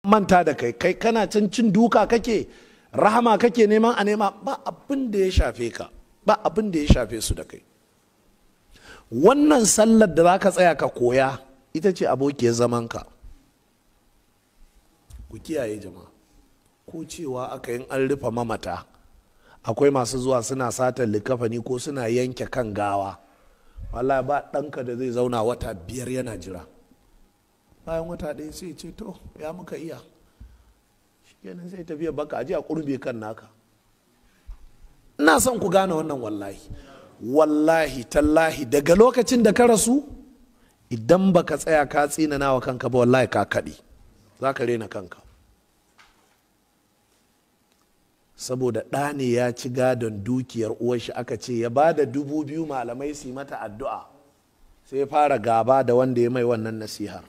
Manta da kai, kai kana can cin duka kake, rahama kake neman a nema, ba abin da ya shafe ka, ba abin da ya shafe su da kai. Wannan sallar da za ka tsaya ka koya ita ce abokiyar zamanka. Ku kiyaye jama'a, ko cewa aka yin an rufe mamata akwai masu zuwa suna satar likafani ko suna yanke kan gawa, wallahi ba ɗanka da zai zauna wata 5 yana jira. Bayan wata 1 sai ce to ya muka iya, shikenan sai tafiya baka aje a kurbe kan naka. Ina son ku gane wannan, wallahi wallahi tallahi daga lokacin da ka rasu idan baka tsaya ka tsinana wa kanka ba, wallahi ka kaɗe, za ka rena kanka. Saboda ɗa ne ya ci gadon dukiyar uwarshi, aka ce ya ba da 2000 malamai su mata addu'a, sai fara gaba da wanda ya mai wannan nasihar.